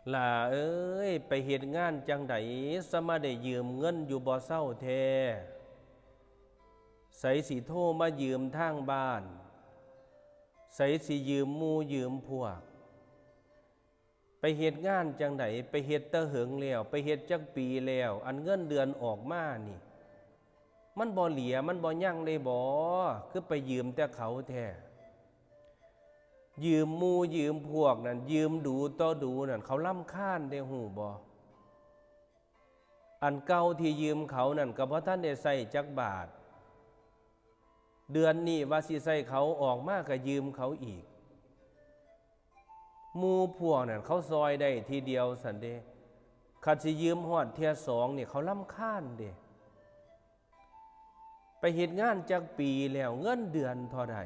ຫຼ້າເອີຍ ໄປເຮັດງານຈັ່ງໃດ ສະມາໄດ້ຢືມເງິນຢູ່ບໍ່ເຊົາແທ້? ໃສຊິໂທມາຢືມທາງບ້ານ? ໃສຊິຢືມໝູ່ຢືມພວກ? ໄປເຮັດງານຈັ່ງໃດ? ໄປເຮັດແຕ່ເຫິງແລ້ວ? ໄປເຮັດຈັກປີແລ້ວ? ອັນເງິນເດືອນອອກມານີ້ ມັນບໍ່ເຫຼືອ ມັນບໍ່ຍັງເລີຍບໍ? ຄືໄປຢືມແຕ່ເຂົາແທ້? ຢືມໝູ່ຢືມພວກນັ້ນ ຢືມດູຕໍ່ດູນັ້ນ ເຂົາລຳຄານເດ້ ຮູ້ບໍ່? ອັນເກົ່າທີ່ຢືມເຂົານັ້ນ ກໍບໍ່ທັນໄດ້ໃຊ້ຈັກບາດ. ເດືອນນີ້ວ່າຊິໃຊ້ເຂົາ ອອກມາກໍຢືມເຂົາອີກ. ໝູ່ພວກນັ້ນ ເຂົາຊ່ອຍໄດ້ທີດຽວຊັ້ນເດ້. ຄັນຊິຢືມຮອດເທື່ອສອງນີ້ ເຂົາລຳຄານເດ້. ໄປເຮັດງານຈັກປີແລ້ວ? ເງິນເດືອນເທົ່າໃດ?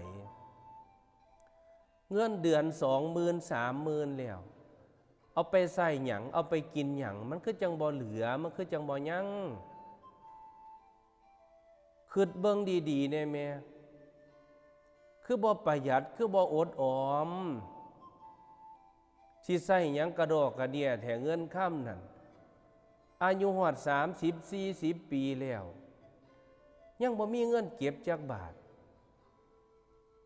ເງິນເດືອນສອງໝື່ນ ສາມໝື່ນແລ້ວ. ເອົາໄປໃຊ້ຫຍັງ? ເອົາໄປກິນຫຍັງ? ມັນຄືຈັ່ງບໍ່ເຫຼືອ? ມັນຄືຈັ່ງບໍ່ຍັງ? ຄິດເບິ່ງດີໆແດ່ແມ່. ຄືບໍ່ປະຢັດ? ຄືບໍ່ອົດອອມ? ຊິໃຊ້ຫຍັງກະດອກກະເດຍແທ້ເງິນຄຳນັ້ນ? ອາຍຸຮອດສາມສິບ ສີ່ສິບປີແລ້ວ ຍັງບໍ່ມີເງິນເກັບຈັກບາດ.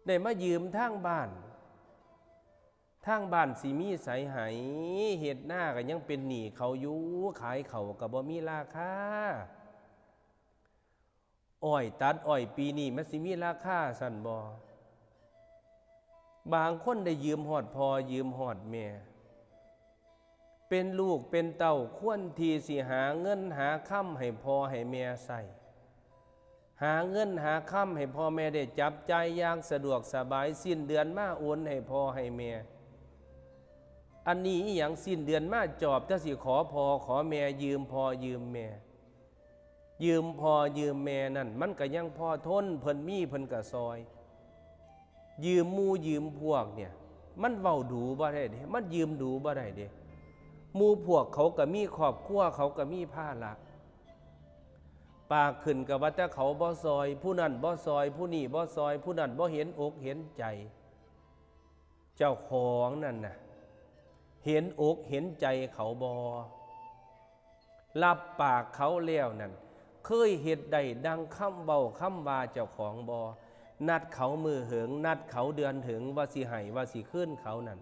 ໄດ້ມາຢືມທາງບ້ານ ທາງບ້ານຊິມີໃສໃຫ້? ເຮັດນາກໍຍັງເປັນໜີ້ເຂົາຢູ່ ຂາຍເຂົ້າກໍບໍ່ມີລາຄາ. ອ້ອຍຕັດອ້ອຍປີນີ້ມັນຊິມີລາຄາຊັ້ນບໍ? ບາງຄົນໄດ້ຢືມຮອດພໍ່ ຢືມຮອດແມ່. ເປັນລູກເປັນເຕົ້າ ຄວນທີ່ຊິຫາເງິນຫາຄຳໃຫ້ພໍ່ໃຫ້ແມ່ໃຊ້, ຫາເງິນຫາຄຳໃຫ້ພໍ່ແມ່ໄດ້ຈັບຈ່າຍຢ່າງສະດວກສະບາຍ, ສິ້ນເດືອນມາໂອນໃຫ້ພໍ່ໃຫ້ແມ່. ອັນນີ້ອີ່ຫຍັງ? ສິ້ນເດືອນມາຈອບແຕ່ຊິຂໍພໍ່ຂໍແມ່, ຢືມພໍ່ຢືມແມ່. ຢືມພໍ່ຢືມແມ່ນັ້ນ ມັນກໍຍັງພໍທົນ, ເພິ່ນມີເພິ່ນກໍຊ່ອຍ. ຢືມໝູ່ຢືມພວກນີ້ ມັນເວົ້າດູບໍ່ໄດ້ເດ້, ມັນຢືມດູບໍ່ໄດ້ເດ້. ໝູ່ພວກເຂົາກໍມີຄອບຄົວ, ເຂົາກໍມີພາລະ. ປາກຂຶ້ນກໍວ່າແຕ່ເຂົາບໍ່ຊ່ອຍ, ຜູ້ນັ້ນບໍ່ຊ່ອຍ, ຜູ້ນີ້ບໍ່ຊ່ອຍ, ຜູ້ນັ້ນບໍ່ເຫັນອົກເຫັນໃຈ. ເຈົ້າຂອງນັ້ນນະ ເຫັນອົກເຫັນໃຈເຂົາບໍ່? ຮັບປາກເຂົາແລ້ວນັ້ນ ເຄີຍເຮັດໄດ້ດັ່ງຄຳເວົ້າຄຳວ່າເຈົ້າຂອງບໍ່? ນັດເຂົາມື້ເຫິງ, ນັດເຂົາເດືອນເຖິງ ວ່າຊິໃຫ້, ວ່າຊິຄືນເຂົານັ້ນ.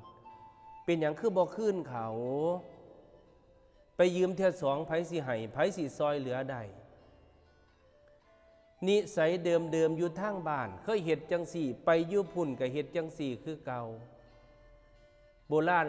ເປັນຫຍັງຄືບໍ່ຄືນເຂົາ? ໄປຢືມເທື່ອສອງ ໃຜຊິໃຫ້? ໃຜຊິຊ່ອຍເຫຼືອໄດ້? ນິໄສເດີມໆຢູ່ທາງບ້ານ ເຄີຍເຮັດຈັ່ງຊີ້, ໄປຢູ່ພຸ້ນກໍເຮັດຈັ່ງຊີ້ຄືເກົ່າ. ໂບລານ